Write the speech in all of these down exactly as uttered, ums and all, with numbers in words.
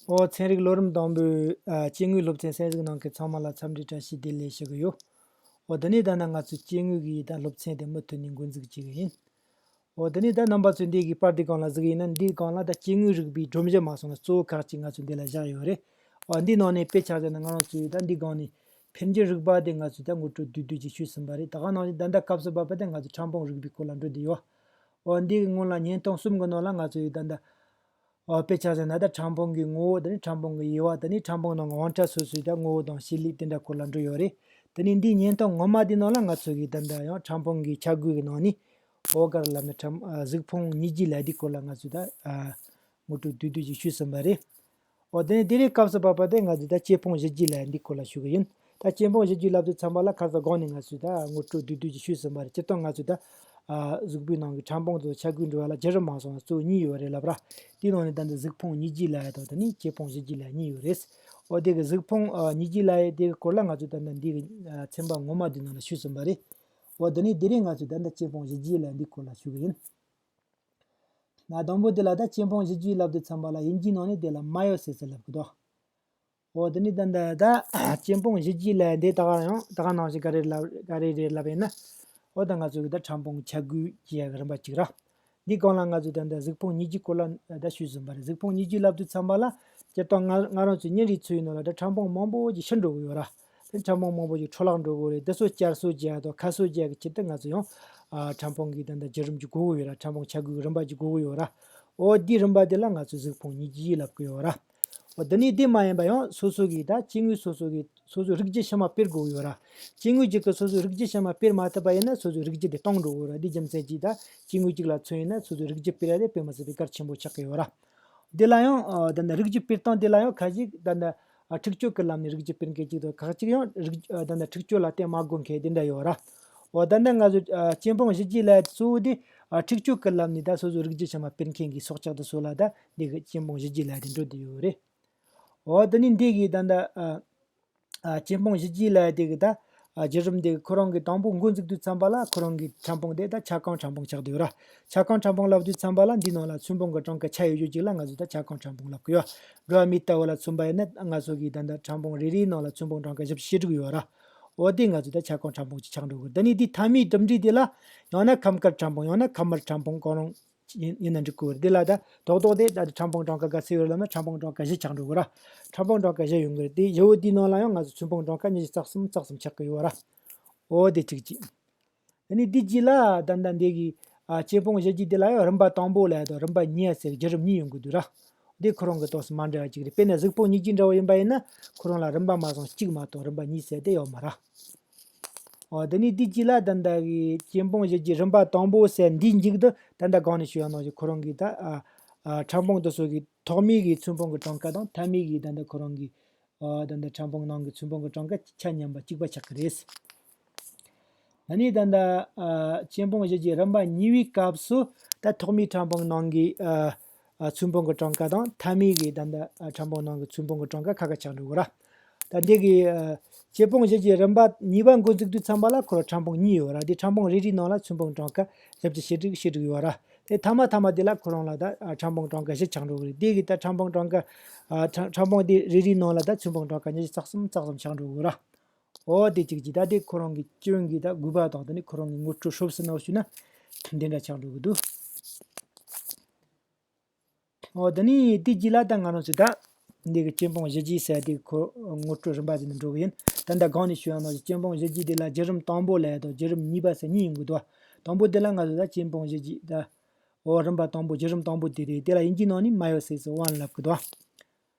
ཨོ་ཚན་རིག་ལོ་རིམ་དང་པོའི་ཨ་སྐྱེ་དངོས་སློབ་ཚན་གསན་གཟིགས་གནང་མཁན་ཚང་མ་ལ་འཚམས་འདྲི་བཀྲ་ཤིས་བདེ་ལེགས་ཞུ་གི་ཡོད། ཨོ་དེ་ནས་ད་ནི་ང་ཚོས་སྐྱེ་དངོས་ཀྱི་ད་སློབ་ཚན་དེ་མུ་མཐུད་ནས་འགོ་འཛུགས་བྱེད་ཀྱི་ཡིན། ཨོ་དེ་ནས་ད་རྣམ་པ་ཚོས་འདི་གི་པར་འདི་སྒང་ལ་གཟིགས་ཡིན་ན། འདིའི་སྒང་ལ་ད་སྐྱེ་དངོས་རིག་པའི་སྒྲོམ་གཞི་མ་སོང་ན་གཙོ་བོ་ཁག་ཅིག་ང་ཚོས་འདི་ལ་བཞག་ཡོད་རེད། ཨོ་འདིའི་ནང་ནས་དཔེ་ཆ་བཞག་ན་ང་རང་ཚོས་ད་འདིའི་སྒང་ནས་འཕེལ་འགྱུར་རིག་པ་དེ་ང་ཚོས་ད་ངོ་སྤྲོད་བསྡུས་བསྡུས་ཅིག་ཞུས་ཟིན་པ་རེད། ད་ག་ནང་བཞིན་ད་ལྟ་སྐབས་སུ་བབས་པ་དེ་ང་ཚོས་ཕྲ་ཕུང་རིག་པའི་སྐོར་ལ་འགྲོ་བསྡད་ཡོད། ཨོ་འདིའི་སྔོན་ལ་བརྙན་ཐུང་གསུམ་གྱི་ནང་ལ་ང་ཚོས་ད་ལྟ་ཨོ་དཔེ་ཆ་བཞག་ན་ད་ཕྲ་ཕུང་གི་ངོ་བོ་དེ་ནས་ཕྲ་ཕུང་གི་དབྱེ་བ་དེ་ནས་ཕྲ་ཕུང་ནང་གི་དབང་ཆ་སོ་སོའི་ད་ངོ་བོ་དང་བྱེད་ལས་དེ་འདྲ་སྐོར་ལ་འགྲོ་ཡོད་རེད། དེ་ནས་འདིའི་བརྙན་ཐུང་ངོ་མ་དེའི་ནང་ལ་ང་ཚོ་གིས་ད་ལྟ་ཡང་ཕྲ་ཕུང་གི་ཆ་བགོས་ཀྱི་ནང་ནས་ཨོ་ག་རེ་ལབ་ན་ཕྲ་ཨ་གཟུགས་ཕུང་གཉིས་རྒྱུ་ལབ་དེའི་སྐོར་ལ་ང་ཚོས་ད་ཨ་ངོ་སྤྲོད་བསྡུས་བསྡུས་ཅིག་ཞུས་ཟིན་པ་རེད། ཨོ་དེ་ནས་དེ་རིང་སྐབས་སུ་བབས་པ་དེ་ང་ཚོས་ད་སྐྱེ་ཕུང་གཞི་རྒྱུ་ལབ་འདིའི་སྐོར་ལ་ཞུ་གི་ཡིན། ད་སྐྱེ་ཕུང་གཞི་རྒྱུ་ལབ་དུས་ཙམ་པ་ལ་ཁ་སང་གོང་ནས་ང་ཚོས་ད་ངོ་སྤྲོད་བསྡུས་བསྡུས་ཅིག་ཞུས་ཟིན་པ་རེད། སྤྱིར་བཏང་ང་ཚོས་ད་ཨ་གཟུགས་པོའི་ནང་གི་ཕྲ་ཕུང་དེ་ཚོ་ཆ་བགོས་འགྲོ་བ་ལ་བརྒྱུད་རིམ་མ་སོང་ན་གཙོ་བོ་གཉིས་ཡོད་རེད་ལབ་ར། དེའི་ནང་ནས་ད་ལྟ་གཟུགས་ཕུང་གཉིས་རྒྱུ་ལབ་ཡ་དང་དེ་ནས་སྐྱེ་ཕུང་གཞི་རྒྱུ་ལབ་གཉིས་ཡོད་རེད། ཨོ་དེ་གི་གཟུགས་ཕུང་ཨ་གཉིས་རྒྱུ་ལབ་ཡ་དེ་གི་སྐོར་ལ་ང་ཚོས་ད་ལྟ་འདི་གི་ཨ་ཚན་པ་ངོ་མ་དེའི་ནང་ལ་ཞུས་ཟིན་པ་རེད། ཨོ་དེ་ནས་དེ་རིང་ང་ཚོས་ད་ལྟ་སྐྱེ་ཕུང་གཞི་རྒྱུ་ལབ་འདིའི་སྐོར་ལ་ཞུ་གི་ཡིན། ང་དང་པོ་དེ་ལ་ད་སྐྱེ་ཕུང་གཞི་རྒྱུ་ལབ་དུས་ཙམ་པ་ལ་དབྱིན་ཇིའི་ནང་ནས་དེ་ལ་མ་ཡོ་སིས་ལབ་གི་འདུག་ཨོ་དེ་ནས་ད་ད་ད་སྐྱེ་ཕུང་གཞི་རྒྱུ་ལབ་འདི་ད་ག་ཡང་ད་ག་ནང་བཞིན་ག་རེ་ལབ་ག་རེ་རེད་ལབ་ཡིན་ན། ཨོ་ད་ང་ཚོ་གི་ད་ཕྲ་ཕུང་ཆ་བགོས་བྱེད་ཡ་གི་རིམ་པ་གཅིག་ར། འདི་སྒང་ལ་ང་ཚོས་ད་ལྟ་གཟུགས་ཕུང་གཉིས་རྒྱུའི་སྐོར་ལ་ད་ཞུས་ཟིན་པ་རེད། གཟུགས་ཕུང་གཉིས་རྒྱུ་ལབ་དུས་ཙམ་པ་ལ་སྤྱིར་བཏང་ང་ང་རང་ཚོའི་ཉིན་རེའི་འཚོ་བའི་ནང་ལ་ད་ཕྲ་ཕུང་མང་པོ་ཅིག་ཤི་འགྲོ་གི་ཡོད་ར། དེ་ཕྲ་ཕུང་མང་པོ་ཅིག་འཕྲོ་བརླག་འགྲོ་གི་རེད། དེ་ཚོ་བསྐྱར་གསོ་བྱེད་ཡ་དང་ཁ་གསོ་བྱེད་ཡ་གི་ཆེད་དུ་ང་ཚོ་ཡང་ཨ་ཕྲ་ཕུང་གི་ད་ལྟ་བརྒྱུད་རིམ་ཅིག་དགོས་ཀྱི་ཡོད་ར། ཕྲ་ཕུང་ཆ་བགོས་ཀྱི་རིམ་པ་ཅིག་དགོས་ཀྱི་ཡོད་ར། ཨོ་དེའི་རིམ་པ་དེ་ལ་ང་ཚོས་གཟུགས་ཕུང་གཉིས་རྒྱུ་ལབ་ཀྱི་ཡོད་ར། ཨོ་དེ་ནས་དེ་མ་ཡིན་པ་ཡང་སོ་སོ་གི་ད་སྐྱེ་དངོས་སོ་སོ་གི་སོ་སོའི་རིགས་རྒྱུད་ཕྱི་མ་སྤེལ་དགོས་ཀྱི་ཡོད་ར། སྐྱེ་དངོས་གཅིག་གིས་སོ་སོའི་རིགས་རྒྱུད་ཕྱི་མ་སྤེལ་མ་ཐུབ་པ་ཡིན་ན་སོ་སོའི་རིགས་རྒྱུད་དེ་སྟོངས་འགྲོ་གི་ཡོད་ར། དེའི་རྒྱུ་མཚན་གྱིས་ད་སྐྱེ་དངོས་གཅིག་ལ་མཚོན་ཡིན་ན་སོ་སོའི་རིགས་རྒྱུད་སྤེལ་ཡ་དེ་དཔེ་མི་སྲིད་པའི་གལ་ཆེན་པོ་ཆགས་ཀྱི་ཡོད་ར། འདི་ལ་ཡང་ཨ་ད་ནི་རིགས་རྒྱུད་སྤེལ་སྟངས་འདི་ལ་ཡང་ཁ་ཅིག་ད་ནི་ཨ་འཁྲུག་སྤྱོད་ཀྱི་ལམ་ནས་རིགས་རྒྱུད་སྤེལ་མཁན་ཅིག་དང་ཁ་ཅིག་ཡང་རིགས་ཨ་ད་ནི་འཁྲུག་སྤྱོད་ལ་བརྟེན་མ་དགོས་མཁན་དེ་འདྲ་ཡོད་ར། འོ་ད་ནི་ང་ཚོ་ཨ་སྐྱེ་ཕུང་གཞི་རྒྱུ་ལབ་གཙོ་བོ་དེ་ཨ་འཁྲུག་སྤྱོད་ཀྱི་ལམ་ནས་ད་སོ་སོའི་རིགས་རྒྱུད་ཕྱི་མ་སྤེལ་མཁན་གྱི་སྲོག་ཆགས་དེ་ཚོ་ལ་ད་འདི་གི་སྐྱེ་ཕུང་གཞི་རྒྱུ་ལབ་དེ་འགྲོ་བསྡད་ཡོད་རེད། འོ་ད་ནི་འདི་གི་ད་ད་ཨ། ཨ་སྐྱེ་ཕུང་གཞི་རྒྱུ་ལབ་དེ་གི་ད་ཨ་བརྒྱུད་རིམ་དེ་གི་ཁོ་རང་གི་དང་པོ་འགོ་འཛུགས་དུས་ཙམ་པ་ལ་ཁོ་རང་གི་ཕྲ་ཕུང་དེ་ད་ཆ་གང་ཕྲ་ཕུང་ཆགས་བསྡད་ཡོད་ར། ཆ་གང་ཕྲ་ཕུང་ལབ་དུས་ཙམ་པ་ལ་འདི་ནང་ལ་ཚོན་པོ་གི་གྲངས་ཀ་ཆ་ཡོད་རྒྱུ་ཅིག་ལ་ང་ཚོས་ད་ཆ་གང་ཕྲ་ཕུང་ལབ་གི་ཡོད། འགྲོ་བ་མི་ལྟ་བུ་ལ་མཚོན་པ་ཡིན་ན་ང་ཚོ་གི་ད་ད་ཕྲ་ཕུང་རེ་རེའི་ནང་ལ་ཚོན་པོ་གྲངས་ཀ་བཞི་བཅུ་ཞེ་དྲུག་ཡོད་ར། འོ་དེ་ང་ཚོས་ད་ཆ་གང་ཕྲ་ཕུང་ཅིག་ཆགས་འགྲོ་གི། ད་ནི་འདི་མཐའ་མའི་གྲུབ་འབྲས་དེ་ལ་ཡང་ན་ཁམས་དཀར་ཕྲ་ཕུང་ཡང་ན་ཁམས་དམར་ཕྲ་ཕུང་གང་རུང་ཡིན་ཡིན་ན་འགྲིག་གི་རེད། དེ་ལ་ད་རྡོག་རྡོག་དེ་ད་ཕྲ་ཕུང་གྲངས་ཀ་ག་ཚད་ཡོད་ལབ་ན་ཕྲ་ཕུང་གྲངས་ཀ་བཞི་ཆགས་འགྲོ་གི་ར། ཕྲ་ཕུང་གྲངས་ཀ་བཞི་ཡོང་གི་རེད། དེ་བཞི་བོ་དེའི་ནང་ལ་ཡང་ང་ཚོ་ཚོན་པོ་གྲངས་ཀ་ཉི་ཤུ་རྩ་གསུམ་རྩ་གསུམ་ཆགས་ཀྱི་ཡོད་ར། འོ་དེ་གཅིག་གཅིག་དེ་ནས་དེ་རྗེས་ལ་ད་ལྟ་འདི་གི་ཨ་སྐྱེ་ཕུང་བཞི་རྒྱུ་དེ་ལ་ཡང་རིམ་པ་དང་པོ་ལབ་ཡ་དང་རིམ་པ་གཉིས་ཡ་ཟེར་བརྒྱུད་རིམ་གཉིས་ཡོང་གི་འདུག་ར། དེ་ཁོ་རང་གི་ཏོག་ཙམ་མ་འདྲ་བ་ཅིག་རེད། དཔེར་ན་གཟུགས་ཕུང་གཉིས་རྒྱུ་འདྲ་བོ་ཡིན་པ་ཡིན་ན་ཁོ་རང་ལ་རིམ་པ་མ་སོང་གཅིག་མ་གཏོགས་རིམ་པ་གཉིས་ཟེར་དེ་ཡོད་མ་རེད། འོ་དེ་ནས་དེ་རྗེས་ལ་ད་ལྟ་གི་སྐྱེ་ཕུང་བཞི་རྒྱུ་རིམ་པ་དང་པོ་ཟེར་འདིའི་མཇུག་ཏུ་ད་ལྟ་གོང་ནས་ཞུས་ཡ་ནང་བཞིན་ཁོ་རང་གི་ད་ཨ་ཨ་ཕྲ་ཕུང་དེ་ཚོ་གི་ཐོག་མའི་གི་ཚོན་པོ་གི་གྲངས་ཀ་དང་མཐའ་མའི་གི་ད་ལྟ་ཁོ་རང་གི་ཨ་ད་ལྟ་ཕྲ་ཕུང་ནང་གི་ཚོན་པོ་གི་གྲངས་ཀ་ཆ་མཉམ་པ་གཅིག་པ་ཆགས་ཀྱི་རེད། ད་ནི་ད་ལྟ་ཨ་སྐྱེ་ཕུང་བཞི་རྒྱུ་རིམ་པ་གཉིས་པའི་སྐབས་སུ་ད་ཐོག་མའི་ཕྲ་ཕུང་ནང་གི་ཨ་ཨ་ཚོན་པོ་གི་གྲངས་ཀ་དང་མཐའ་མའི་གི་ད་ལྟ་ཨ་ཕྲ་ཕུང་ནང་གི་ཚོན་པོ་གི་གྲངས་ཀ་ཁ་ཁ་ཆགས་འགྲོ་གི་ར། ད་འདི་གི་ཨ་སྐྱེ་ཕུང་བཞི་རྒྱུ་རིམ་པ་གཉིས་པ་འགོ་འཛུགས་དུས་ཙམ་པ་ལ་ཁོ་རང་ཕྲ་ཕུང་གཉིས་ཡོད་ར། འདི་ཕྲ་ཕུང་རེ་རེའི་ནང་ལ་ཚོན་པོ་གི་གྲངས་ཀ་བཞི་བཅུ་ཞེ་དྲུག་ཞེ་དྲུག་ཡོད་ར། དེ་མཐའ་མ་མཐའ་མ་དེ་ལ་ཁོ་རང་ལ་ད་ཨ་ཕྲ་ཕུང་གྲངས་ཀ་བཞི་ཆགས་འགྲོ་གི་རེད། དེ་གི་ད་ཕྲ་ཕུང་གྲངས་ཀ་ཨ་ཕྲ་ཕྲ་ཕུང་དེ་རེ་རེའི་ནང་ལ་ད་ཚོན་པོ་གྲངས་ཀ་ཉི་ཤུ་རྩ་གསུམ་རྩ་གསུམ་ཆགས་འགྲོ་གི་ར། འོ་དེ་གཅིག་གཅིག་ད་དེ་ཁོ་རང་གི་སྐྱོན་གྱི་ད་དགོས་པ་དང་དེ་ནི་ཁོ་རང་གི་ངོ་སྤྲོད་ཧྲོབ་སེ་ནང་ཞུས་ན་འདི་འདྲ་ཆགས་འགྲོ་གི་འདུག་འོ་དེ་ནི་དེ་རྗེས་ལ་ད་ང་རང་ཚོས་ད་འདི་གི་སྐྱེ་ཕུང་བཞི་རྒྱུ་ཟེར་དེ་ཁོ་ངོ་སྤྲོད་རིམ་པ་དེ་ནི་འགྲོ་གི་ཡིན། ད་ལྟ་གོང་ནས་ཞུས་ཡ་ནང་བཞིན་སྐྱེ་ཕུང་བཞི་རྒྱུ་དེ་ལ་བརྒྱུད་རིམ་དང་པོ་ལབ་ཡ་དང་བརྒྱུད་རིམ་གཉིས་པ་ཟེར་གཉིས་ཡོང་གི་འདུག་དང་པོ་དེ་ལ་ང་ཚོས་ད་སྐྱེ་ཕུང་བཞི་རྒྱུ་ད་འོ་རིམ་པ་དང་པོ་བརྒྱུད་རིམ་དང་པོ་དེ་རེད། དེ་ལ་དབྱིན་ཇིའི་ནང་ནས་མ་ཡོ་སིས་ཝན་ལབ་གི་འདུག་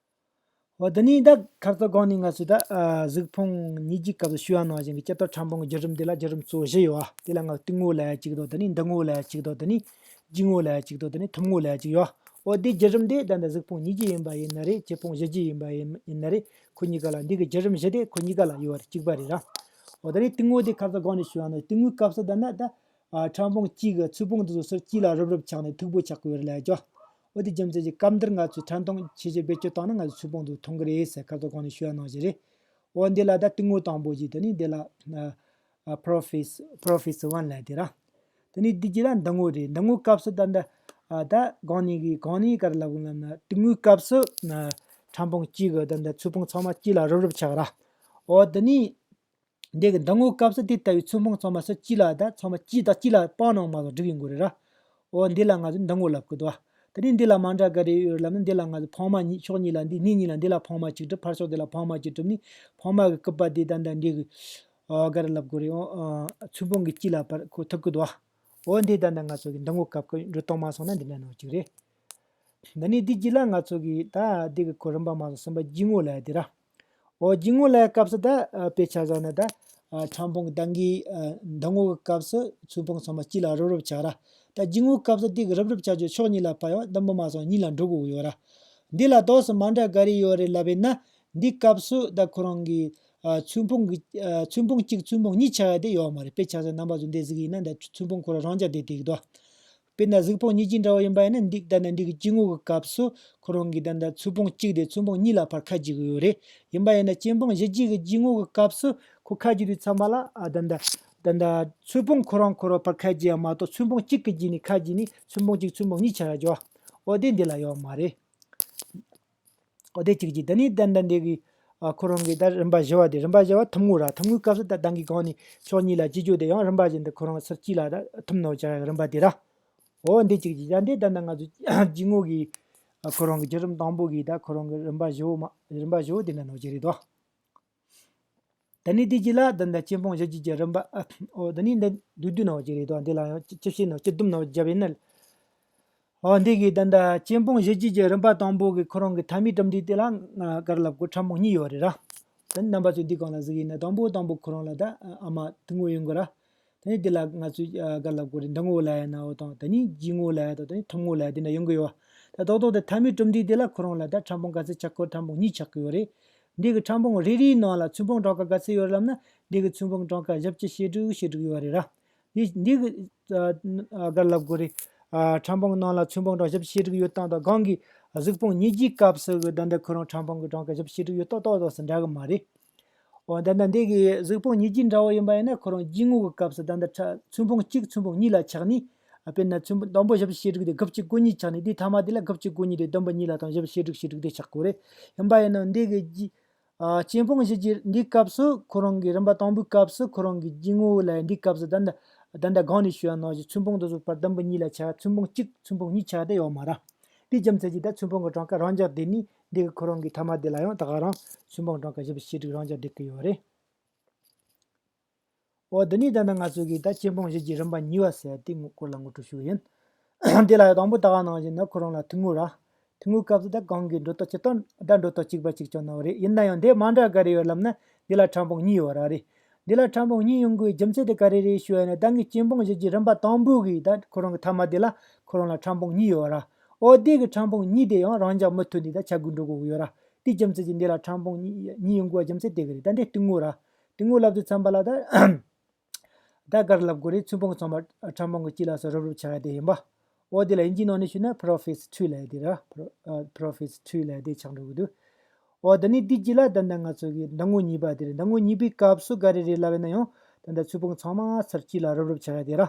འོ་དེ་ནས་ད་ཁ་སང་གོང་ནས་ང་ཚོས་ད་ཨ་གཟུགས་ཕུང་གཉིས་རྒྱུའི་སྐབས་སུ་ཞུས་པ་ནང་བཞིན་གྱི་སྤྱིར་བཏང་ཕྲ་ཕུང་གི་བརྒྱུད་རིམ་དེ་ལ་བརྒྱུད་རིམ་གཙོ་བོ་བཞི་ཡོད། དེ་ལ་ང་ཚོས་གཏིང་ངོ་ལབ་ཡ་གཅིག་དང་དེ་ནས་མདུན་ངོ་ལབ་ཡ་གཅིག་དང་དེ་ནས་རྒྱུ་ངོ་ལབ་ཡ་གཅིག་དང་དེ་ནས་ཐུམ་ངོ་ལབ་ཡ་གཅིག་ཡོད། འོ་དེ་བརྒྱུད་རིམ་དེ་ད་ལྟ་གཟུགས་ཕུང་གཉིས་རྒྱུ་ཡིན་པ་ཡིན་ན་རེད། སྐྱེ་ཕུང་བཞི་རྒྱུ་ཡིན་པ་ཡིན་ཡིན་ན་རེད། ཁོ་གཉིས་ཀ་ལ་འདི་གི་བརྒྱུད་རིམ་བཞི་དེ་ཁོ་གཉིས་ཀ་ལ་ཡོད་པ་རེད། གཅིག་པ་རེད་ར། འོ་དེ་ནས་གཏིང་ངོ་དེ་ཁ་སང་གོང་ནས་ཞུས་པ་ནང་གཏིང་ངོའི་སྐབས་སུ་ད་ལྟ་ད་ཨ་ཕྲ་ཕུང་གཅིག་གི་ཚོས་ཕུང་དེ་ཚོ་ཟུར་གཅིག་ལ་རུབ་རུབ་ཆགས་ནས་མཐུག་པོ་ཆགས་ཀྱི་ཡོད་རེད་ལབ་ཀྱོ། འོ་དེ་རྒྱུ་མཚན་གྱིས་སྐབས་འདིར་ང་ཚོས་ཕྲ་མཐོང་ཆེ་ཆེ་བེད་སྤྱོད་བཏང་ན་ང་ཚོས་ཚོས་ཕུང་དེ་མཐོང་གི་རེད་ཟེར་ཁ་སང་གོང་ནས་ཞུས་པ་ནང་བཞིན་རེད། འོ་འདི་ལ་ད་གཏིང་ངོ་དང་པོ་ཞིག་དེ་ནི་འདི་ལ་ཨ་ཨ་ཕྲོ་ཕེས་ཕྲོ་ཕེས་ཝན་ལབ་དེ་ར། དེ་ནས་འདི་རྗེས་ལ་མདུན་ངོ་རེད། མདུན་ངོའི་སྐབས་སུ་ད་ལྟ་ཨ་ད་གོང་ནས་གི་གོང་ནས་ག་རེ་ལབ་དགོས་ལབ་ན་གཏིང་ངོའི་སྐབས་སུ་ཨ་ ཕྲ་ཕུང་གཅིག་གི་ད་ད་ཚོས་ཕུང་ཚང་མ་གཅིག་ལ་རུབ་རུབ་ཆགས་ར། འོ་དེ་ནས་འདི་གི་ཟླ་ངོ་སྐབས་སུ་དེ་ལྟ་བུའི་ཚོས་ཕུང་ཚང་མ་སུ་གཅིག་ལ་ད་ཚང་མ་གཅིག་དང་གཅིག་ལ་སྤང་ནང་མ་སོང་འགྲིག་ཡོང་གི་རེད་ར། འོ་འདི་ལ་ང་ཚོས་ཟླ་ངོ་ལབ་གི་འདུག་དེ་ནས་འདི་ལ་མ་འདྲ་ག་རེ་ཡོད་ལབ་ན། འདི་ལ་ང་ཚོས་ཕ་མ་གཉིས་ཕྱོགས་གཉིས་ལ་འདི་སྣེ་གཉིས་ལ་འདི་ལ་ཕ་མ་གཅིག་གྲུབ། ཕར་ཕྱོགས་འདི་ལ་ཕ་མ་གཅིག་གྲུབ་ནས་ཕ་མ་གི་སྐུད་པ་འདི་ད་ད་འདི་གི་ཨ་ག་རེ་ལབ་དགོས་རེད། འོ་ཨ་ཚོས་ཕུང་གི་གཅིག་ལ་བར་ཁོ་ཐུག་གི་འདུག་འོ་འདི་ད་ད་ང་ཚོ་གི་ཟླ་ངོ་སྐབས་ཀྱི་འགྲོ་སྟངས་མ་སོང་ན་འདི་འདྲ་ནང་གཅིག་རེད། འདི་ནས་འདི་གཅིག་ལ་ང་ཚོ་གི་ད་འདི་གི་ཁོ་རིམ་པ་མ་སོང་། སུམ་པ་རྒྱུ་ངོ་ལ་ཡ་དེ་ར། འོ་རྒྱུ་ངོ་ལ་ཡ་སྐབས་སུ་ད་ཨ་དཔེ་ཆ་བཞག་ན་ད་ཨ་ཕྲ་ཕུང་གི་ད་གི་ཨ་ཟླ་ངོ་གི་སྐབས་སུ་ཚོས་ཕུང་ཚང་མ་གཅིག་ལ་རུབ་རུབ་ཆགས་ར། ད་རྒྱུ་ངོ་སྐབས་སུ་འདི་གི་རུབ་རུབ་ཆགས་རྒྱུ་ཕྱོགས་གཉིས་ལ་ཕར་ཡང་དུམ་བུ་མ་སོང་གཉིས་ལ་འགྲོ་དགོས་ཡོད་ར། འདི་ལ་དོགས་སུ་མ་འདྲ་ག་རེ་ཡོད་རེད་ལབ་པས་ན། འདི་སྐབས་སུ་ད་ཁོ་རང་གི་ཨ་ཚོས་ཕུང་གི་ཨ་ཚོས་ཕུང་གཅིག་ཚོས་ཕུང་གཉིས་ཆགས་ཡ་དེ་ཡོད་མ་རེད། དཔེ་ཆ་བཞག་ན་རྣམ་པ་ཚོ་འདི་གཟིགས་ཡིན་ན་ད་ཚོས་ཕུང་ཁོ་རང་རང་འཇགས་བསྡད་བསྡད་ཀྱི་འདུག་དཔེར་ན་གཟུགས་ཕུང་སྙིང་རྗེ་འདྲ་བོ་ཡིན་པ་ཡིན་ན་འདི་ད་ནི་འདི་གི་རྒྱུ་ངོ་གི་སྐབས་སུ་ཁོ་རང་གི་ད་ད་ཚོས་ཕུང་གཅིག་དེ་ཚོས་ཕུང་གཉིས་ལ་ཕར་ཁ་འབྱེད་ཀྱི་ཡོད་རེད། ཡིན་པ་ཡིན་ན་སྐྱེ་འཕངས་བཞི་བརྒྱད་ཀྱི་རྒྱུ་ངོ་གི་སྐབས་སུ་ཁོ་ཁ་འབྱེད་དུས་ཙམ་པ་ལ་ཨ་ད་ད་ད་ད་ཚོས་ཕུང་ཁོ་རང་ཁོ་རང་ཕར་ཁ་འབྱེད་ཡ་མ་གཏོགས་ཚོས་ཕུང་གཅིག་གི་རྗེས་ནས་ཁ་འབྱེད་ནས་ཚོས་ཕུང་གཅིག་ཚོས་ཕུང་གཉིས་ཆགས་ཡ་འགྱོ་བ། འོ་དེ་འདི་ལ་ཡོད་མ་རེད། འོ་དེ་གཅིག་གཅིག་དེ་ནས་ད་ད་འདི་གི་ཨ་ཁོ་རང་གི་ད་རིམ་པ་བཞི་བ་དེ་རིམ་པ་བཞི་བ་ཐུང་ངུ་ར། ཐུང་ངུའི་སྐབས་སུ་ད་ད་གི་གོང་ནས་ཕྱོགས་གཉིས་ལ་འབྱེད་རྒྱུ་དེ་ཡང་རིམ་པ་བཞིན་དུ་ཁོ་རང་ཚུར་གཅིག་ལ་ད་ཐུམ་ནོར་བྱ་ཡ་རིམ་པ་དེ་ར། འོ་འདི་གཅིག་གཅིག་ཡང་འདི་ད་ད་ང་ཚོ་རྒྱུ་ངོ་གི་ཨ་ཁོ་རང་གི་བརྒྱུད་རིམ་དང་པོ་གི་ད་ཁོ་རང་གི་རིམ་པ་བཞི་བོ་མ་རིམ་པ་བཞི་བོ་དེ་འདྲ་ནོར་གྱི་རེད་དོ། ད་ནི་དེ་རྗེས་ལ་ད་ལྟ་སྐྱེ་འཕངས་བཞི་བརྒྱད་ཀྱི་རིམ་པ། ཨ་འོ་ད་ནི་འདི་བསྡུས་བསྡུས་ནང་བཞིན་རེད་དོ། འདི་ལ་ཡང་བཅུ་བཅུ་བཞི་ནང་བཅུ་བདུན་ནང་བརྒྱབ་ཡིན་ན། འོ་འདི་གི་ད་ལྟ་སྐྱེ་འཕངས་བཞི་བརྒྱད་ཀྱི་རིམ་པ་དང་པོ་གི་ཁོ་རང་གི་མཐའ་མའི་གྲུབ་འབྲས་དེ་ལ་ང་ག་རེ་ལབ་དགོས། ཕྲ་ཕུང་གཉིས་ཡོད་རེད་ར། ད་ནི་རྣམ་པ་ཚོས་འདི་སྒང་ལ་གཟིགས་ཡིན་ན་དང་པོ་དང་པོ་ཁོ་རང་ལ་ད་ཨ་མ་ཐུང་ངུ་ཡོང་གི་ར། ད་ནི་འདི་ལ་ང་ཚོས་ཨ་ག་ལབ་དགོས་རེད། ཟླ་ངོ་ལབ་ཡ་ན་འོ་དང་ད་ནི་རྒྱུ་ངོ་ལབ་ཡ་དང་ད་ནི་ཐུང་ངུ་ལབ་ཡ་དེ་འདྲ་ཡོང་གི་ཡོད། ད་རྡོག་རྡོག་དེ་མཐའ་མའི་གྲུབ་འབྲས་དེ་ལ་ཁོ་རང་ལ་ད་ཕྲ་ཕུང་ག་ཚོད་ཆགས་ཀྱི་ཡོད། ཕྲ་ཕུང་གཉིས་ཆགས་ཀྱི་ཡོད་རེད། འདི་གི་ཕྲ་ཕུང་རེ་རེའི་ནང་ལ་ཚོས་ཕུང་གྲངས་ཀ་ག་ཚོད་ཡོད་རེད་ལབ་ན། འདི་གི་ཚོས་ཕུང་གྲངས་ཀ་བཞི་བཅུ་ཞེ་དྲུག་ཞེ་དྲུག་ཡོད་རེད་ར། འདི་འདི་གི་ཨ་ག་ལབ་དགོས་རེད། ཨ་ཕྲ་ཕུང་ནང་ལ་ཚོས་ཕུང་གྲངས་བཞི་བཅུ་ཞེ་དྲུག་ཡོད་སྟངས་དང་། གོང་གི་གཟུགས་ཕུང་སྙིང་རྗེའི་སྐབས་སུ་གི་ད་ལྟ་ཁོ་རང་ཕྲ་ཕུང་གི་གྲངས་ཀ་བཞི་བཅུ་ཞེ་དྲུག་ཡོད་སྟངས་ཏོག་ཏོག་ཙམ་འདྲ་གི་མ་རེད། འོ་ད་ལྟ་འདི་གི་གཟུགས་ཕུང་སྙིང་རྗེ་འདྲ་བོ་ཡིན་པ་ཡིན་ན་ཁོ་རང་རྒྱུ་ངོ་གི་སྐབས་སུ་ད་ལྟ་ཕྲ་ཚོས་ཕུང་གཅིག་ཚོས་ཕུང་གཉིས་ལ་ཆགས་ནས། ཨ་དཔེར་ན་ཚོས་ཕུང་དང་པོ་བཞི་བཅུ་ཞེ་དྲུག་དེ་དགུ་བཅུ་གོ་གཉིས་ཆགས་ནས། དེའི་མཐའ་མ་དེ་ལ་དགུ་བཅུ་གོ་གཉིས་དེ་བདུན་པ་གཉིས་ལ་དང་བཞི་བཅུ་ཞེ་དྲུག་ཞེ་དྲུག་དེ་ཆགས་དགོས་རེད། ཡིན་པ་ཡིན་ན་འདི་གི་རྒྱུ་ཨ་སྐྱེ་འཕངས་བཞི་བརྒྱད་འདིའི་སྐབས་སུ་ཁོ་རང་གི་རིམ་པ་དང་པོའི་སྐབས་སུ་ཁོ་རང་གི་རྒྱུ་ངོ་ལ་འདིའི་སྐབས་སུ་ད་ལྟ་ད་ལྟ་གོང་ནས་ཞུས་པ་ནང་བཞིན་ཚོས་ཕུང་དེ་ཚོ་བར་དུམ་བུ་གཉིས་ལ་ཆགས། ཚོས་ཕུང་གཅིག་ཚོས་ཕུང་གཉིས་ཆགས་དེ་ཡོད་མ་རེད། དེའི་རྒྱུ་མཚན་གྱིས་ད་ཚོས་ཕུང་གི་གྲངས་ཀ་རང་འཇགས་བསྡད་ནས་འདི་གི་ཁོ་རང་གི་མཐའ་མ་དེ་ལ་ཡང་ད་ག་རང་ཚོས་ཕུང་གྲངས་ཀ་བཞི་བཅུ་ཞེ་དྲུག་རང་འཇགས་བསྡད་ཀྱི་ཡོད་རེད། འོ་འདི་ནས་ད་ནི་ང་ཚོ་གིས་ད་སྐྱེ་འཕངས་བཞི་བརྒྱད་རིམ་པ་གཉིས་པ་ཟེར་དེའི་སྐོར་ལ་ངོ་སྤྲོད་ཞུ་གི་ཡིན། དེ་ལ་ཡང་དང་པོ་ད་ག་ནང་བཞིན་ནི་ཁོ་རང་ལ་ཐུང་ངུ་ར། ཐུང་ངུའི་སྐབས་སུ་ད་གོང་གི་འགྲོ་སྟངས་སྤྱིར་བཏང་ད་འགྲོ་སྟངས་གཅིག་པ་གཅིག་རྐྱང་ནང་རེད། ཡིན་ན་ཡང་འདི་མ་འདྲ་ག་རེ་ཡོད་ལབ་ན། འདི་ལ་ཕྲ་ཕུང་གཉིས་ཡོད་ར་རེད། འདི་ལ་ཕྲ་ཕུང་གཉིས་ཡོང་དགོས་རྒྱུ་མཚན་དེ་ག་རེ་རེད་ཞུ་ཡ་ན། ད་ངས་སྐྱེ་འཕངས་བཞི་བརྒྱད་རིམ་པ་དང་པོ་གི་ད་ཁོ་རང་གི་མཐའ་མ་དེ་ལ་ཁོ་རང་ལ་ཕྲ་ཕུང་གཉིས་ཡོད་ར། འོ་དེ་གི་ཕྲ་ཕུང་གཉིས་དེ་ཡང་རང་འཇགས་མུ་མཐུད་ནས་ད་ཆགས་དགོས་འགྲོ་དགོས་ཀྱི་ཡོད་ར། དེའི་རྒྱུ་མཚན་གྱིས་འདི་ལ་ཕྲ་ཕུང་གཉིས་གཉིས་ཡོང་དགོས་རྒྱུ་མཚན་དེ་གི་རེད། ད་འདི་ཐུང་ངུ་ར། ཐུང་ངུ་ལབ་དུས་ཙམ་པ་ལ་ད། ད་ག་རེ་ལབ་དགོས་རེད། ཚོས་ཕུང་ཚང་མ་ཕྲ་ཕུང་གི་དཀྱིལ་ལ་སོགས་རུབ་རུབ་ཆགས་ཡ་དེ་ཡིན་པ། འོ་དེ་ལ་དབྱིན་ཇིའི་ནང་ནས་ཞུས་ན་prophase two ལབ་ཡ་དེ་ར། pro- ཨ་prophase two ལབ་ཡ་དེ་ཆགས་འགྲོ་གི་འདུག་འོ་དེ་ནས་དེའི་རྗེས་ལ་ད་ལྟ་ང་ཚོ་གི་ཟླ་ངོ་གཉིས་པ་དེ་རེད། ཟླ་ངོ་གཉིས་པའི་སྐབས་སུ་ག་རེ་རེད་ལབ་ཡིན་ན་ཡང་ད་ལྟ་ཚོས་ཕུང་ཚང་མ་ཚུར་དཀྱིལ་ལ་རུབ་རུབ་ཆགས་ཡ་དེ་ར།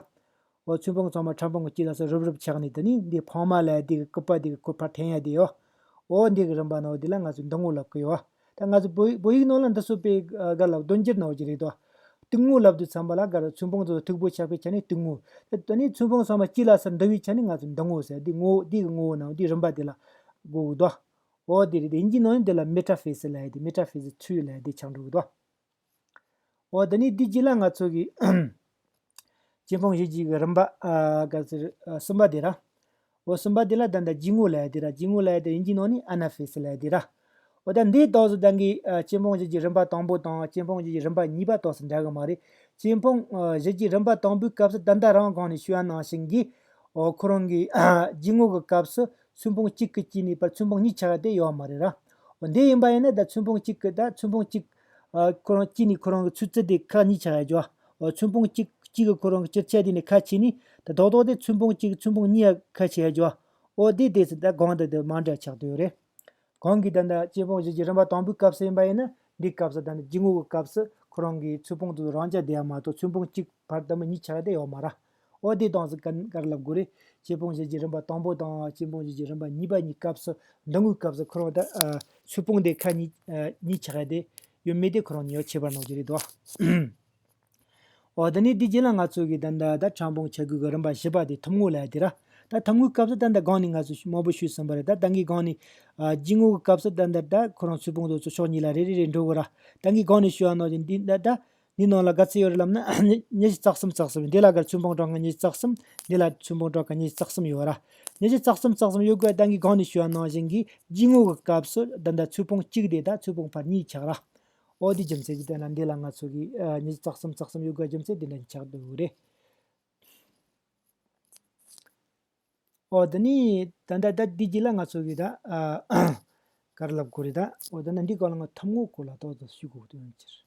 འོ་ཚོས་ཕུང་ཚང་མ་ཕྲ་ཕུང་གི་དཀྱིལ་ལ་སོགས་རུབ་རུབ་ཆགས་ནས། དེ་ནས་འདི་ཕ་མ་ལབ་ཡ་དེ་གི་སྐུད་པ་དེ་གི་ཁོ་ཕར་འཐེན་ཡ་དེ་ཡོད། འོ་འདི་གི་རིམ་པ་ནང་འོ་དེ་ལ་ང་ཚོས་ཟླ་ངོ་ལབ་གི་ཡོད། ད་ང་ཚོ་བོད་བོད་ཡིག་ནང་ལ་འདི་ཚོ་དཔེ་ཨ་ག་ལབ་དོན་འགྱུར་ནང་བཞིན་རེད་དོ། ཐུང་ངུ་ལབ་དུས་ཙམ་པ་ལ་ག་རེ། ཚོས་ཕུང་ཚོ་མཐུག་པོ་ཆགས་པའི་ཆ་ནས་ཐུང་ངུ། ད་ད་ནི་ཚོས་ཕུང་ཚང་མ་དཀྱིལ་ལ་སོགས་འདུ་བའི་ཆ་ནས་ང་ཚོས་ཟླ་ངོ་ཟེར། འདི་ངོ་འདི་གི་ངོ་བོ་ནང་འདི་རིམ་པ་དེ་ལ་གོ་གི་འདུག་འོ་དེ་རེད། དེ་དབྱིན་ཇིའི་ནང་ནས་འདི་ལ་metaphase ལབ་ཡ་དེ། metaphase two ལབ་ཡ་དེ་ཆགས་འགྲོ་གི་འདུག་འོ་དེ་ནས་འདི་རྗེས་ལ་ང་ཚོ་གི་སྐྱེ་འཕངས་བཞི་བརྒྱད་ཀྱི་རིམ་པ་ཨ་ག་ཟེར་ཨ་གསུམ་པ་དེ་ར། འོ་གསུམ་པ་དེ་ལ་ད་ལྟ་རྒྱུ་ངོ་ལབ་ཡ་དེ་ར། རྒྱུ་ངོ་ལབ་ཡ་དེ་དབྱིན་ཇིའི་ནང་ནས་anaphase ལབ་ཡ་དེ་ར། འོ་ད་འདི་ཏོག་ཙམ་ད་གི་ཨ་སྐྱེ་འཕངས་བཞི་བརྒྱད་རིམ་པ་དང་པོ་དང་སྐྱེ་འཕངས་བཞི་བརྒྱད་རིམ་པ་གཉིས་པ་ཏོག་ཙམ་འདྲ་གི་མ་རེད། སྐྱེ་འཕངས་ཨ་བཞི་བརྒྱད་རིམ་པ་དང་པོའི་སྐབས་སུ་ད་ལྟ་རང་གོང་ནས་ཞུས་པ་ནང་བཞིན་གྱི། འོ་ཁོ་རང་གི་རྒྱུ་ངོ་གི་སྐབས་སུ་ཚོས་ཕུང་གཅིག་གི་དཀྱིལ་ནས་ཕར་ཚོས་ཕུང་གཉིས་ཆགས་ཡ་དེ་ཡོད་མ་རེད་ར། འོ་འདི་ཡིན་པ་ཡིན་ན་ད་ཚོས་ཕུང་གཅིག་གི་ད་ཚོས་ཕུང་གཅིག་ཨ་ཁོ་རང་དཀྱིལ་ནས་ཁོ་རང་གི་ཚོས་རྩི་དེ་ཁ་གཉིས་ཆགས་ཡ་རྒྱུ། འོ་ཚོས་ཕུང་གཅིག་གཅིག་གི་ཁོ་རང་གི་ཕྱི་ཆ་དེ་ནས་ཁ་ཕྱེ་ནས་ད་རྡོག་རྡོག་དེ་ཚོས་ཕུང་གཅིག་ཚོས་ཕུང་གཉིས་ཡ་ཁ་ཕྱེ་ཡ་རྒྱུ། འོ་དེ་དེ་ཚོ་ད་གོང་དང་དེ་མ་འདྲ་ཆགས་བསྡད་ཡོད་རེད། གོང་གི་ད་ལྟ་སྐྱེ་འཕངས་བཞི་བརྒྱད་རིམ་པ་དང་པོའི་སྐབས་སུ་ཡིན་པ་ཡིན་ན། འདིའི་སྐབས་སུ་ད་ལྟ་རྒྱུ་ངོ་གི་སྐབས་སུ་ཁོ་རང་གི་ཚོས་ཕུང་དེ་རང་འཇགས་བསྡད་ཡ་མ་གཏོགས་ཚོས་ཕུང་གཅིག་བར་དུ་མ་གཉིས་ཆགས་ཡ་དེ་ཡོད་མ་རེད། འོ་དེ་དང་ཟིག་ག་ག་རེ་ལབ་དགོས་རེད། སྐྱེ་སྤོང་གཞི་བརྗིད་རིམ་པ་དང་པོ་དང་སྐྱེ་སྤོང་གཞི་བརྗིད་རིམ་པ་གཉིས་པ་གཉིས་སྐབས་སུ་འདི་ངོའི་སྐབས་སུ་ཁོ་རང་ད་ཨ་ཚུར་སྤོང་དེ་ཁ་གཉིས་ཨ་གཉིས་ཆགས་ཡ་དེ་ཡོད་མེད་དེ་ཁོ་རང་གཉིས་ཡོད་ཁྱད་པར་འདོགས་རྒྱུ་རེད་དོ། འོ་དེ་ནས་དེ་རྗེས་ལ་ང་ཚོ་གིས་ད་ལྟ་ད་ཕྲ་སྤོང་བྱ་རྒོད་ཀྱི་རིམ་པ་བཞི་པ་དེ་ཐུམ་ངོ་ལབ་ཡ་དེ་ར། ད་ཐུམ་ངོའི་སྐབས་སུ་ད་ལྟ་གོང་ནས་ང་ཚོ་མང་པོ་ཞུས་ཟིན་པ་རེད། ད་ད་གིན་གོང་ནས་ཨ་སྐྱེ་ངོ་གི་སྐབས་སུ་ད་ལྟ་ད་ཁོ་རང་ཚུར་སྤོང་དེ་ཚོ་ཕྱོགས་གཉིས་ལ་རེ་རེ་རེ་འགྲོ་དགོས་ར། ད་གིན་གོང་ནས་ཞུས་པ་ནང་བཞིན་འདི་ད་ད་འདི་ནང་ལ་ག་ཚོད་ཡོད་རེད་ལབ་ན་ཉི་ཉི་ཤུ་རྩ་གསུམ་རྩ་གསུམ། འདི་ལ་གར་ཚུར་སྤོང་གྲངས་ཀ་ཉི་ཤུ་རྩ་གསུམ། འདི་ལ་ཚུར་སྤོང་གྲངས་ཀ་ཉི་ཤུ་རྩ་གསུམ་ཡོད་ར། ཉི་ཤུ་རྩ་གསུམ་རྩ་གསུམ་ཡོད་དགོས། ད་གིན་གོང་ནས་ཞུས་པ་ནང་བཞིན་གྱི་སྐྱེ་ངོ་གི་སྐབས་སུ་ད་ལྟ་ཚུར་སྤོང་གཅིག་དེ་ད་ཚུར་སྤོང་ཕར་གཉིས་ཆགས་ར། འོ་དེ་རྒྱུ་མཚན་གྱིས་ད་ལ་འདི་ལ་ང་ཚོ་གིས་ཨ་ཉི་ཤུ་རྩ་གསུམ་རྩ་གསུམ་ཡོད་དགོས་རྒྱུ་མཚན་དེ་འདྲ་ཆགས་འདུག་རེད། འོ་དེ་ནས་ད་ལྟ་ད་འདི་རྗེས་ལ་ང་ཚོ་གིས་ད་ཨ་ག་རེ་ལབ་དགོས་རེད། ད་འོ་ད་ནི་འདི་སྐོར་ལ་ང་ཐུམ་ངོ་སྐོར་ལ་ཏོག་ཙམ་ཞུ་དགོས་དོན་ཡོད་ཕྱིར།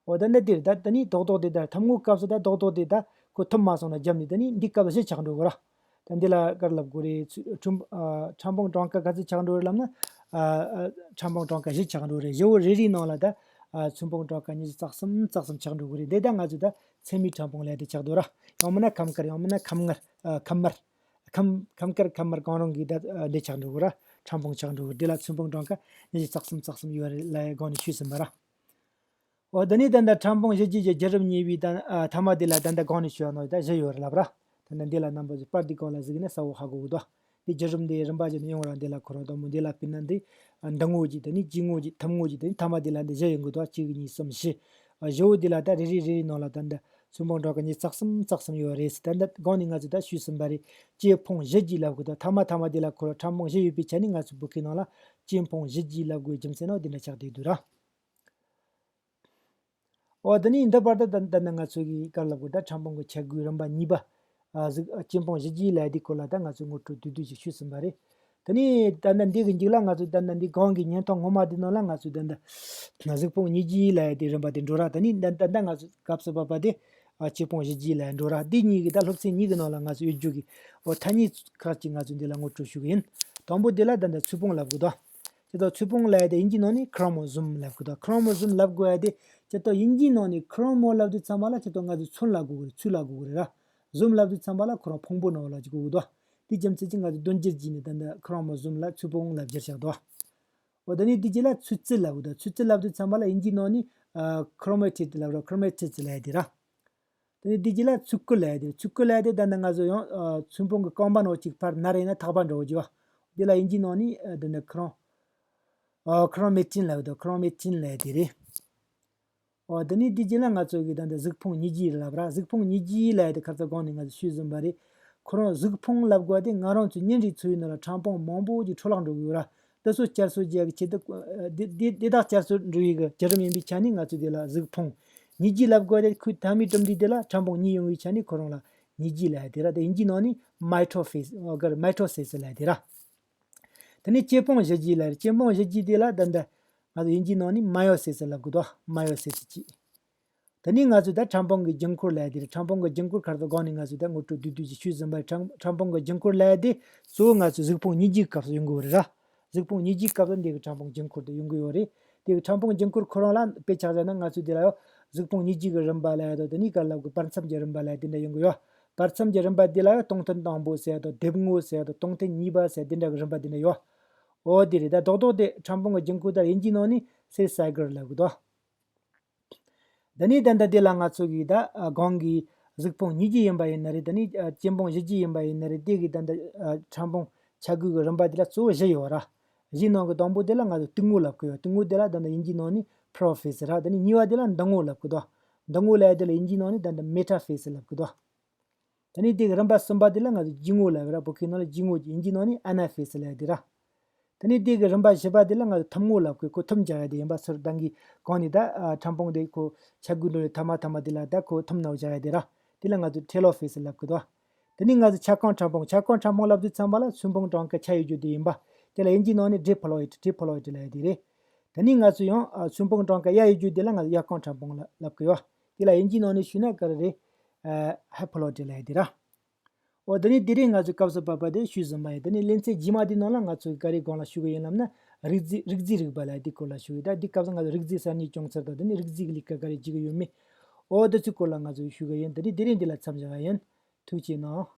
འོ་ད་ནི་འདིར་ད་ད་ནི་རྡོག་རྡོག་དེ་ད་ཐུམ་ངོ་སྐབས་སུ་ད་རྡོག་རྡོག་དེ་ད་ཁོ་ཐུམ་མ་སོང་ན་རྒྱབ་ནས་ད་ནི་འདི་སྐབས་སུ་བཞི་ཆགས་འགྲོ་གི་ར། ད་འདི་ལ་ག་རེ་ལབ་དགོས་རེད། ཚུ་ཁྲོམ་ཨ་ཕྲ་སྤོང་གྲངས་ཀ་ག་ཚོད་ཆགས་འགྲོ་རེད་ལབ་ན། ཨ་ཨ་ཕྲ་སྤོང་གྲངས་ཀ་བཞི་ཆགས་འགྲོ་རེད། བཞི་བོ་རེ་རེའི་ནང་ལ་ད་ཨ་ཚུར་སྤོང་གྲངས་ཀ་ཉི་ཤུ་རྩ་གསུམ་རྩ་གསུམ་ཆགས་འགྲོ་གི་རེད། འདི་ད་ང་ཚོས་ད་ཚད་མའི་ཕྲ་སྤོང་ལབ་དེ་ཆགས་འདུག་ར། ཡང་མིན་ན་ཁམས་དཀར། ཡང་མིན་ན་ཁམས་ངར། ཨ་ཁམས་དམར། ཁམས་ཁམས་དཀར་ཁམས་དམར་གང་རུང་གི་ད་ཨ་འདི་ཆགས་འགྲོ་གི་ར། ཕྲ་སྤོང་ཆགས་འགྲོ་གི། འདི་ལ་ཚུར་སྤོང་གྲངས་ཀ་ཉི་ཤུ་རྩ་གསུམ་རྩ་གསུམ་ཡོད་རེད་ལབ་ཡ་སྒང་ནས་ཞུས་ཟིན་པ་ར། འོ་ད་ནི་ད་ལྟ་ཕྲ་སྤོང་གཞི་བརྗིད་ཀྱི་བརྒྱུད་རིམ་གཉིས་པའི་ད་ཨ་ཐ་མ་དེ་ལ་ད་ལྟ་གོང་ནས་ཞུས་པ་ནང་བཞིན་ད་བཞི་ཡོད་རེད་ལབ་ར། ད་ལྟ་འདི་ལ་རྣམ་པ་ཚོས་པར་འདི་སྒང་ལ་གཟིགས་ན་གསལ་བོ་ཧ་གོ་གི་འདུག་འདི་བརྒྱུད་རིམ་འདི་རིམ་པ་བཞིན་ཡོང་བ་ར། འདི་ལ་ཁོ་རང་དང་པོ་འདི་ལ་དཔེར་ན་འདི་ཨ་འདི་ངོ་གཅིག་ད་ནི་སྐྱེ་ངོ་གཅིག་ཐུམ་ངོ་གཅིག་ད་ནི་ཐ་མ་འདི་ལ་འདི་བཞི་ཡོང་གི་འདུག་གཅིག་གཉིས་གསུམ་བཞི། ཨ་བཞི་བོ་འདི་ལ་ད་རེ་རེ་རེ་རེའི་ནང་ལ་ད་ལྟ་ཚུར་སྤོང་གྲངས་ཀ་ཉི་ཤུ་རྩ་གསུམ་རྩ་གསུམ་ཡོད་རེད་ཟེར། ད་ལྟ་གོང་ནས་ང་ཚོས་ད་ཞུས་ཟིན་པ་རེད། སྐྱེ་སྤོང་གཞི་བརྗིད་ལབ་གི་འདུག་ཐ་མ་ཐ་མ་འདི་ལ་ཁོ་རང་ཕྲ་སྤོང་བཞི་ཡོད་པའི་ཆ་ནས་ང་ཚོའི་བོད་སྐད་ནང་ལ་སྐྱེ་སྤོང་གཞི་བརྗིད་ལབ་དགོས་རྒྱུ་མཚན་ནི་འདི་འདྲ་ཆགས་བསྡད་འདུག་ར། འོ་དེ་ནས་འདི་བར་དུ་ད་ད་ནི་ང་ཚོ་གིས་ག་རེ་ལབ་དགོས། ད་ཕྲ་སྤོང་གི་བྱ་རྒོད་རིམ་པ་གཉིས་པ། ཨ་གཟིགས་ཨ་སྐྱེ་སྤོང་གཞི་བརྗིད་ལབ་དེའི་སྐོར་ལ་ད་ང་ཚོས་ངོ་སྤྲོད་བསྡུས་བསྡུས་ཤིག་ཞུས་ཟིན་པ་རེད། དེ་ནས་ད་ལྟ་འདི་གི་མཇུག་ལ་ང་ཚོས་ད་ལྟ་འདི་གོང་གི་བརྙན་ཐུང་སྔོན་མ་འདི་ནང་ལ་ང་ཚོས་ད་ལྟ་གཟིགས་སྤོང་གཉིས་བརྗིད་ལབ་དེ་རིམ་པ་དེ་འགྲོ་ར། དེ་ནས་ད་ད་ལྟ་ང་ཚོས་སྐབས་སུ་བབས་པ་དེ་ཨ་སྐྱེ་སྤོང་གཞི་བརྗིད་ལབ་འགྲོ་ར། འདི་གཉིས་ཀྱི་ད་སློབ་ཚན་གཉིས་ཀྱི་ནང་ལ་ང་ཚོས་ཡོད་རྒྱུ་གི་འོ་ཐ་སྙད་ཁག་ཅིག་ང་ཚོས་འདི་ལ་ངོ་སྤྲོད་ཞུ་གི་ཡིན། དང་པོ་འདི་ལ་ད་ལྟ་ཚུར་སྤོང་ལབ་དགོས་དོ། ཇི་ལྟར་ཚུར་སྤོང་ལབ་ཡ་དེ་དབྱིན་ཇིའི་ནང་ནས་ཁོ་རོ་མོ་ཟོམ་ལབ་གི་འདུག་ཁོ་རོ་མོ་ཟོམ་ལབ་དགོས་ཡ་དེ་ཇི་ལྟར་དབྱིན་ཇིའི་ནང་ནས་ཁོ་རོ་མོ་ལབ་དུས་ཙམ་པ་ལ་ཇི་ལྟར་ང་ཚོས་ཚོན་ལབ་དགོས་ཀྱི་རེད། ཚུར་ལབ་དགོས་ཀྱི་རེད་ར། ཟོམ་ལབ་དུས་ཙམ་པ་ལ་ཁོ་རང་ཕུང་པོ་ནང་ལ་ཅིག་དགོས་ཀྱི་འདུག་དེ་རྒྱུ་མཚན་གྱིས་ང་ཚོས་དོན་སྒྱུར་བགྱིས་ནས་ད་ལྟ་ཁོ་རོ་མོ་ཟོམ་ལ་ཚུར་སྤོང་ལབ་རྒྱུར་བཞག་འདུག་འོ་ད་ནི་དེ་རྗེས་ལ་ཚུར་བཙིར་ལབ་དགོས་འདུག་ཚུར་བཙིར་ལབ་དུས་ཙམ་པ་ལ་དབྱིན་ཇིའི་ནང་ནས་ཁོ་རོ་མེ་ཊིག་ལབ་ར། ཁོ་རོ་མེ་ཊིག་ལབ་ཡ་དེ་ར། དེ་ནས་དེ་རྗེས་ལ་ཚུར་བསྐུར་ལབ་ཡ་དེ་རེད། ཚུར་བསྐུར་ལབ་ཡ་དེ་ད་ནི་ང་ཚོ་ཡང་ཨ་ཚོན་སྤོང་གི་རྐང་པ་ནང་གཅིག་ཕར་ནར་ཡིན་ན་ཐག་པ་འདྲ་བོ་ཅིག་ཡོད། དེ་ལ་དབྱིན་ཇིའི་ནང་ནས་ཨ་དེ་ནི་ཁོ་རོ་ཨ་ཁོ་རོ་མེ་ཊིན་ལབ་ཡོད་དོ། ཁོ་རོ་མེ་ཊིན་ལབ་ཡ་དེ་རེད། ཨོ་དེ་ནས་དེ་རྗེས་ལ་ང་ཚོ་གིས་ད་ལྟ་གཟིགས་སྤོང་གཉིས་བརྗིད་ལབ་ར། གཟིགས་སྤོང་གཉིས་བརྗིད་ལབ་ཡ་དེ་ཁ་སང་གོང་ནས་ང་ཚོས་ཞུས་ཟིན་པ་རེད། ཁོ་རང་གཟིགས་སྤོང་ལབ་དགོས་དེ་ང་རང་ཚོའི་ཉིན་རེའི་འཚོ་བའི་ནང་ལ་ཕྲ་སྤོང་མང་པོ་ཅིག་འཕྲོ་བརླག་འགྲོ་གི་ཡོད་ར། འདི་ཚོ་བསྐྱར་གསོ་བྱེད་ཡག་གི་ཆེད་དུ་འདི་འདི་འདི་དག་བསྐྱར་གསོ་འགྲོ་ཡག་གི་བརྒྱུད་རིམ་ཡིན་པའི་ཆ་ནས་ང་ཚོས་དེ་ལ་གཟིགས་སྤོང་གཉིས་བརྗིད་ལབ་དགོས་དེ། ཁོའི་མཐའ་མའི་གྲུབ་འབྲས་དེ་ལ་ཕྲ་སྤོང་གཉིས་ཡོང་བའི་ཆ་ནས་ཁོ་རང་ལ་གཉིས་བརྗིད་ལབ་ཡ་དེ་ར། དེ་དབྱིན་ཇིའི་ནང་ནས་མའི་ཊོ་ཕེ་སི་ཨོ་གར་མའི་ཊོ་སི་སི་ལབ་ཡ་དེ་ར། དེ་ནས་སྐྱེ་སྤོང་གཞི་བརྗིད་ལབ་ཡ་རེད། སྐྱེ་སྤོང་གཞི་བརྗིད་དེ་ལ་ད་ལྟ་ང་ཚོ་དབྱིན་ཇིའི་ནང་ནས་མའི་ཡོ་སི་སི་ལབ་གི་འདུག་མའི་ཡོ་སི་སི་ཅིག་དེ་ནས་ང་ཚོས་ད་ཕྲ་སྤོང་གི་རྒྱུན་འཁོར་ལབ་ཡ་དེ་རེད། ཕྲ་སྤོང་གི་རྒྱུན་འཁོར་ཁ་སང་གོང་ནས་ང་ཚོས་ད་ངོ་སྤྲོད་བསྡུས་བསྡུས་ཅིག་ཞུས་ཟིན་པ་རེད། ཕྲ་ཕྲ་སྤོང་གི་རྒྱུན་འཁོར་ལབ་ཡ་དེ་གཙོ་བོ་ང་ཚོས་གཟིགས་སྤོང་གཉིས་བརྗིད་སྐབས་སུ་ཡོང་གི་ཡོད་རེད་ར། གཟིགས་སྤོང་གཉིས་བརྗིད་སྐབས་སུ་འདི་གི་ཕྲ་སྤོང་རྒྱུན་འཁོར་དེ་ཡོང་གི་ཡོད་རེད། དེ་གི་ཕྲ་སྤོང་རྒྱུན་འཁོར་ཁོ་རང་ལ་དཔེ་ཆ་བཞག་ན་ང་ཚོས་དེ་ལ་ཡང་གཟིགས་སྤོང་གཉིས་བརྗིད་ཀྱི་རིམ་པ་ལབ་ཡ་དང་། དེ་ནས་ག་ལབ་དགོས། བར་མཚམས་ཀྱི་རིམ་པ་ལབ་ཡ་དེ་འདྲ་ཡོང་གི་ཡོད། བར་མཚམས་ཀྱི་རིམ་པ་དེ་ལ་ཡང་སྟོང་ཐུན་དང་པོ་ཟེར་ཡ་དང་། སྡེབ་ངོ་ཟེར་ཡ་དང་། སྟོང་ཐུན་གཉིས་པ་ཟེར་དེ་འདྲ་གི་རིམ་པ་དེ་འདྲ་ཡོད། འོ་དེ་རེད། ད་རྡོག་རྡོག་དེ་ཕྲ་སྤོང་གི་རྒྱུན་འཁོར་དེ་ལ་དབྱིན་ཇིའི་ནང་ནས་སེ་སའི་ཀལ་ལབ་གི་འདུག་དེ་ནས་ད་ལྟ་དེ་ལ་ང་ཚོ་གིས་ད་ཨ་གོང་གི་གཟིགས་སྤོང་གཉིས་བརྗིད་ཡིན་པ་ཡིན་ན་རེད། དེ་ནས་ཨ་སྐྱེ་སྤོང་གཞི་བརྗིད་ཡིན་པ་ཡིན་ན་རེད། དེ་གི་ད་ལྟ་ཨ་ཕྲ་སྤོང་བྱ་རྒོད་ཀྱི་རིམ་པ་དེ་ལ་གཙོ་བོ་བཞི་ཡོད་ར། བཞིའི་ནང་གི་དང་པོ་དེ་ལ་ང་ཚོ་སྟེང་ངོ་ལབ་གི་ཡོད། སྟེང་ངོ་དེ་ལ་ད་ལྟ་དབྱིན་ཇིའི་ནང་ནས་ཕྲོ་ཕེ་སི་ར། དེ་ནས་གཉིས་པ་དེ་ལ་མདུན་ངོ་ལབ་གི་འདུག་མདུན་ངོ་ལབ་ཡ་དེ་ལ་དབྱིན་ཇིའི་ནང་ནས་ད་ལྟ་མེ་ཊ་ཕེ་སི་ལབ་གི་འདུག་དེ་ནས་དེ་གི་རིམ་པ་གསུམ་པ་དེ་ལ་ང་ཚོ་རྒྱུ་ངོ་ལབ་ར། བོད་སྐད་ནང་ལ་རྒྱུ་ངོ་གི། དབྱིན་ཇིའི་ནང་ནས་ཨ་ན་ཕེ་སི་ལབ་ཡ་དེ་ར། དེ་ནས་དེ་གི་རིམ་པ་བཞི་པ་དེ་ལ་ང་ཚོ་ཐུམ་ངོ་ལབ་གི། ཁོ་ཐུམ་རྒྱག་ཡ་དེ་ཡིན་པ། ཚུར་ད་གིན་གོང་ནས་ད་ཨ་ཕྲ་སྤོང་དེ་ཁོ་བྱ་རྒོད་འགྲོ་བའི་ཐ་མ་ཐ་མ་དེ་ལ་ད་ཁོ་ཐུམ་ནང་རྒྱག་ཡ་དེ་ར། དེ་ལ་ང་ཚོ་ཊེ་ལོ་ཕེ་སི་ལབ་གི་འདུག་དེ་ནས་ང་ཚོ་ཆ་གང་ཕྲ་སྤོང་། ཆ་གང་ཕྲ་སྤོང་ལབ་དུས་ཙམ་པ་ལ་ཚུར་སྤོང་གྲངས་ཀ་ཆ་ཡོད་རྒྱུ་དེ་ཡིན་པ། དེ་ལ་དབྱིན་ཇིའི་ནང་ནས་ཌི་ཕོ་ལོ་ཡིཌ། ཌི་ཕོ་ལོ་ཡིཌ་ལབ་ཡ་དེ་རེད། དེ་ནས་ང་ཚོ་ཡང་ཨ་ཚུར་སྤོང་གྲངས་ཀ་གཡས་ཡོད་རྒྱུ་དེ་ལ་ང་ཚོ་གཡས་གང་ཕྲ་སྤོང་ལབ་ལབ་གི་ཡོད། དེ་ལ་དབྱིན་ཇིའི་ནང་ནས་ཞུས་ན་ག་རེ་རེད། ཨ་ཧའི་ཕོ་ལོ་ཡིཌ་ལབ་ཡ་དེ་ར། འོ་དེ་ནས་དེ་རིང་ང་ཚོས་སྐབས་སུ་བབས་པ་དེ་ཞུས་ཟིན་པ་ཡིན། དེ་ནས་ལེ་ཚན་རྗེས་མ་དེའི་ནང་ལ་ང་ཚོས་ག་རེ་སྒང་ལ་ཞུ་གི་ཡིན་ལབ་ན། རིགས་རྫས་རིགས་རྫས་རིག་པ་ལབ་ཡ་དེའི་སྐོར་ལ་ཞུ་གི། ད་འདི་སྐབས་སུ་ང་ཚོ་རིགས་རྫས་གསར་རྙེད་བྱུང་ཚུལ་དང་། དེ་ནས་རིགས་རྫས་ཀྱི་ལས་ཀ་ག་རེ་བྱེད་ཀྱི་ཡོད་མེད། འོ་དེ་ཚོའི་སྐོར་ལ་ང་ཚོས་ཞུ་གི་ཡིན། དེ་རིང་དེ་རིང་འདི་ལ་མཚམས་བཞག་གི་ཡིན། ཐུགས་རྗེ་གནང་།